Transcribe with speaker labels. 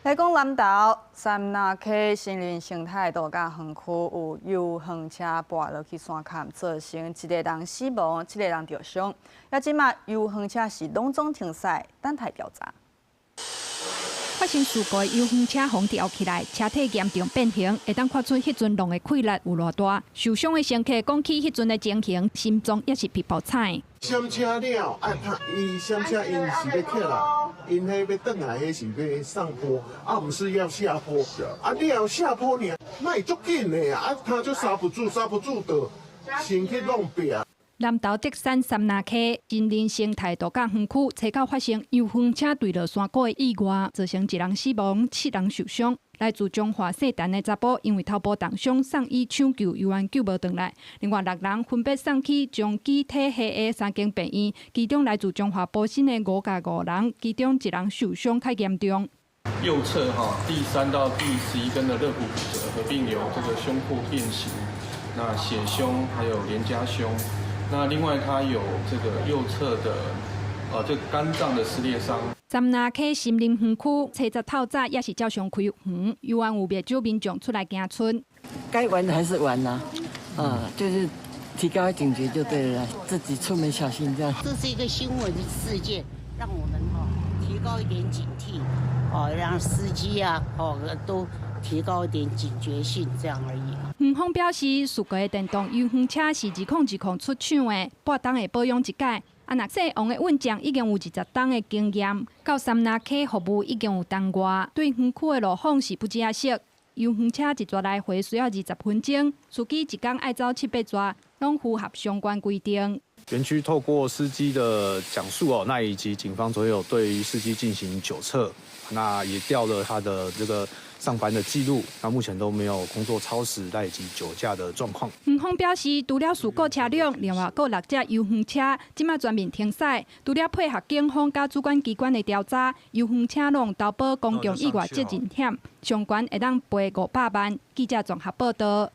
Speaker 1: 來講南投杉林溪森林生態度假園區有遊園車跋落去山崁，造成一个人死亡，七个人著傷。啊，這馬遊園車是攏總停駛，等待調查。
Speaker 2: 發生事故的遊園車予吊起來，車體嚴重變形，會當看出彼陣浪的氣力有偌大。受傷的乘客講起彼陣的情形，心臟也是噼噗彩。
Speaker 3: 閃車了，啊，他伊閃車𪜶是欲起來，𪜶彼欲轉來，彼是欲上坡，啊，毋是要下坡。啊，了下坡爾，那會足緊的啊，他就剎不住，剎不住就先去弄壁。
Speaker 2: 南投竹山杉林溪森林生態度假園區，初九發生遊園車墜落山谷的意外，造成一人死亡、七人受傷。來自彰化踅陳的查埔，因為頭部重傷送醫搶救，猶原救無轉來。另外六人分別送去彰基體系的三間病院，其中來自彰化埔心的五加五人，其中一人受傷較嚴重。
Speaker 4: 右側哈第三到第11根的肋骨骨折，合併有這個胸廓變形、那血胸還有連枷胸。那另外，他有這個右側的，這個肝臟的撕裂傷。
Speaker 2: 杉林溪森林園區，初十透早也是照常開園，猶原有袂少民眾出來行春。
Speaker 5: 該玩的還是玩啦，啊，就是提高警覺就對了，自己出門小心這樣。
Speaker 6: 這是一個新聞事件，讓我們哈提高一點警惕，哦，讓司機啊，哦都提高一點警覺性，這樣而已。
Speaker 2: 園方表示，事故的電動遊園車是2020出廠的，半冬會保養一擺。啊，若說王的運將已經有20冬的經驗，到杉林溪服務已經有冬外，對園區的路況是不只熟。遊園車一逝來回需要20分鐘，司機一工愛走七八逝，攏符合相關規定。
Speaker 7: 園區透過司機的講述哦，那以及警方昨有對於司機進行酒測，那也調了他的這個上班的記錄，那目前都沒有工作超時，以及酒駕的狀況。
Speaker 2: 園方表示，除了事故車輛，另外閣六隻遊園車，這馬全面停駛。除了配合警方佮主管機關的調查，遊園車攏投保公共意外責任險，上懸會當賠500萬。記者綜合報道。